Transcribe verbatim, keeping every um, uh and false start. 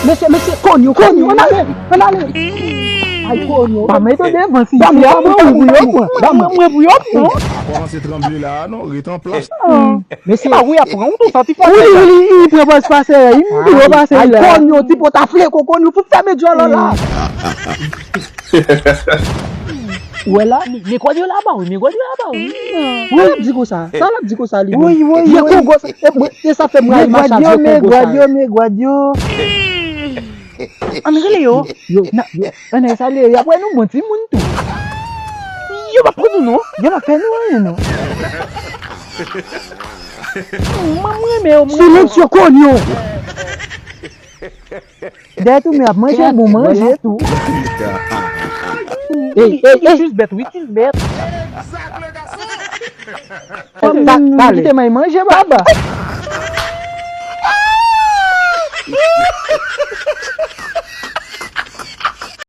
Mesye, mesye, konyo, konyo, ann ale, ann ale. Ay, konyo. Pa mete devan, si ba mwen, ba mwen, ba mwen, ba mwen, ba mwen pou yo pran. Ba mwen pou yo pran. Pa kòmanse tranble la a non, ret an plas. Mesye. Ah wi, aprann ou tou santi fò. Wi, wi, wi, pran pòz pase, wi, pran pase. Ay, konyo, ti pòt afle koko, nou fout fèmen djòl la. Ou wè la? Men, men kòd yo laba wi, men kòd yo laba wi. Sa l ap di konsa? Sa l ap di konsa li menm? Wi, wi, wi. Vye kongos, e, e sa fè m rayi Machal, vye kongos sa yo. Men gwadyo, men gwadyo. Ann rele yo. Yo, yo. Ann salye yo. Y ap wè nou bon timoun tou. Yo p ap pran nou non. Yo p ap fè nou anyen non. Mwen, mwen renmen yo, mwen renmen yo. Silence yo konyo. Dèyè tou, men ap manje bon manje tou. Ey, ey, ey. Jis bèt, wi, jis bèt. Kite may manje, baba.